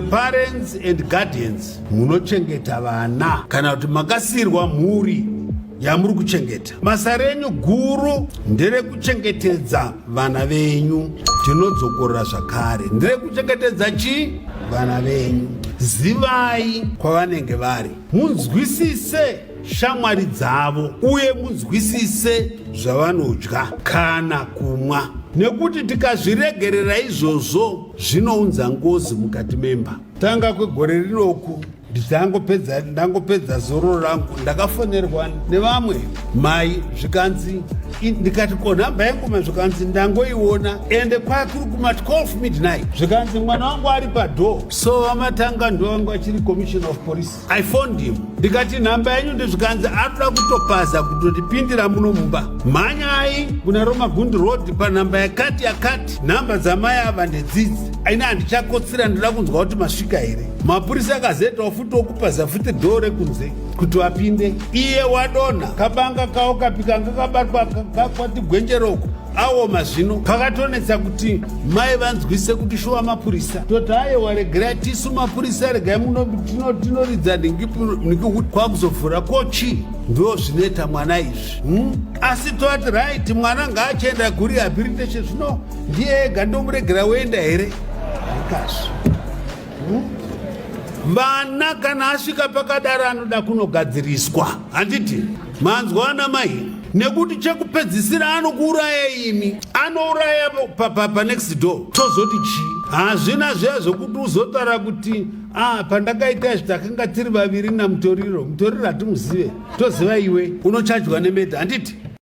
parents and guardians, munochengeta vana kana kuti makasiyirwa mhuri yamuri kuchengeta, basa renyu guru nderekuchengetedza vana venyu. Tinodzokorora zvakare, nderekuchengetedza chii? Vana venyu. Zivai kwavanenge vari, munzwisise shamwari dzavo uye munzwisise zvavanodya kana kumwa, nekuti tikazviregerera izvozvo zvinounza ngozi mukati memba. Tanga kwegore rinoku ndangopedza ndangopedza zororo rangu, ndakafonerwa nevamwe mai, zvikanzi, ndikati, "Ko nhamba yengoma?" Zvikanzi, "Ndangoiona." Ende kwakuri kuma 12 midnight. Zvikanzi, "Mwana wangu ari padoor." So vamatanga ndovangu achiri commissioner of police. I phoned him, ndikati, "Nhamba yenyu?" Ndizvikanzi, "Anoda kutopaza kutotipindira muno mumba. Mhanyai kuna Romagundi Road panhamba yakati yakati. Nhamba dzamai ava ndedzidzi." Aina handichakotsira, ndoda kunzwa kuti masvika here. Mapurisa akazoitawo futi okupaza futi door rekunze kuti vapinde. Iye wadonha, kabanga kawo kapikanga kabatwa kwati gwenjeroko aoma. Zvino pakatonetsa kuti mai vanzwise kuti shuwa mapurisa. Toti, "Aiwa, regerai, tisu mapurisa, regai muno tinoridza nhingi." Kwakuzovhura kochi, ndo zvinoita mwana izvi, Asi toti, right, mwana ngaachienda kurehabilitation. Zvino ndiye ega ndomuregera woenda here? Ikazvi, Vana kana asvika pakadaro anoda kunogadziriswa, handiti manzwa ana mai? Nekuti chekupedzisira anokuuraya imi, anouraya panext door. Tozoti chii? Hazvina zviya zvokuti uzotaura kuti, "Ah, pandakaita izvi takanga tiri vaviri namutoriro." Mutoriro hatimuzive, toziva iwe unochajwa nemurder, handiti?